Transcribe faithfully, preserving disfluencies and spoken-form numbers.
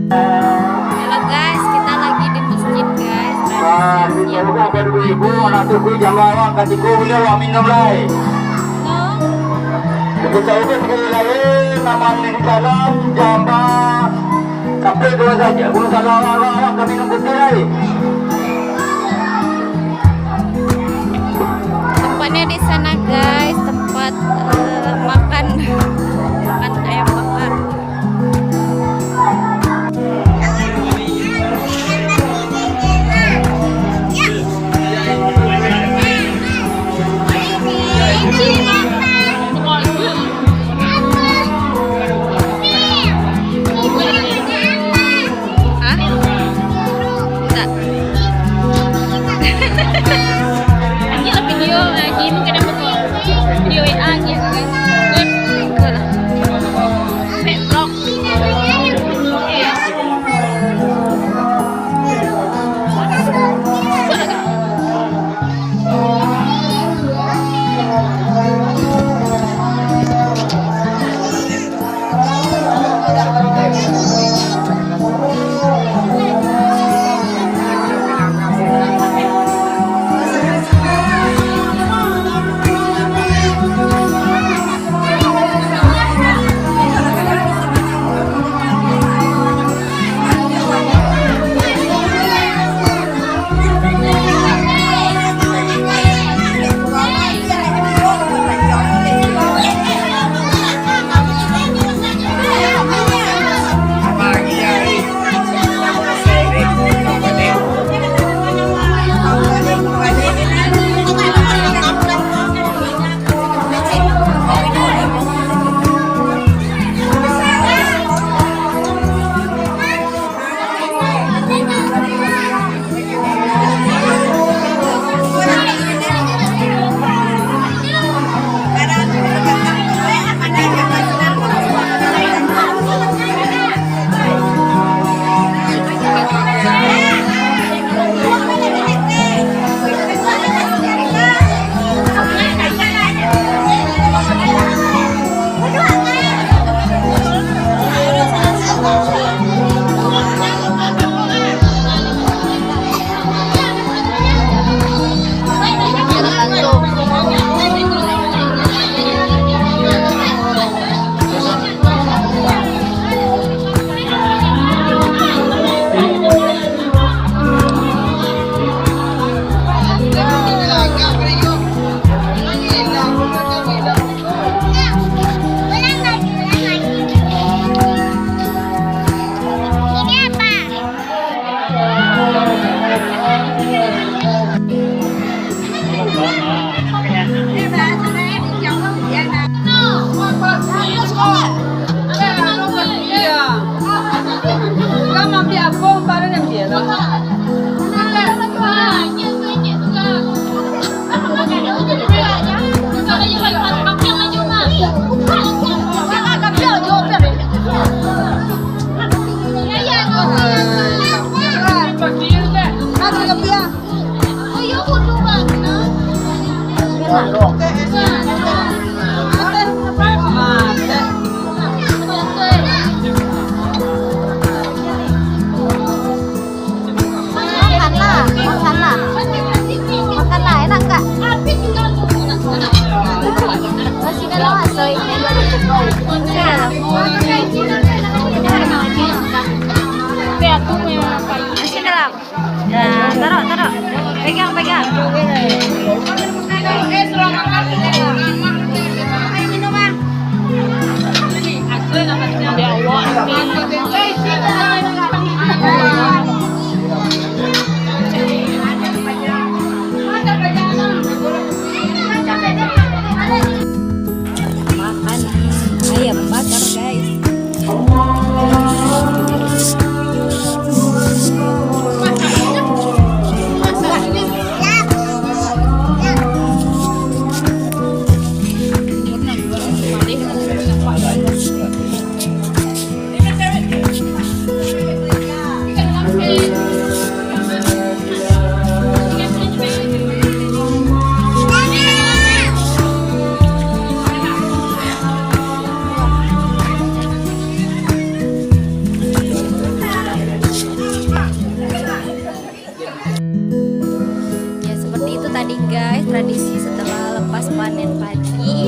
Halo guys, kita lagi di masjid guys. Nah, tradisi siang. Ibu, anak tuku jamba awak, katiko beliau awak minum lai. No. Kita cari sekali lagi, nama ini salam, jamba. Sampai dua saja, guru salam awak, awak kami nunggu tirai. Tempatnya di sana guys, tempat eh, makan makan ayam bakar. Hah? Enggak. Lagi lah video, lagi mungkin ada buku video W A gitu kan. Ikut lah. Sampai vlog. Makanlah, makanlah. Makanlah, enak enggak? Masih dalam asoy. Masih dalam. Nah, taruh, taruh. Pegang, pegang. Makan ayam bakar, guys. Jadi guys, tradisi setelah lepas panen padi,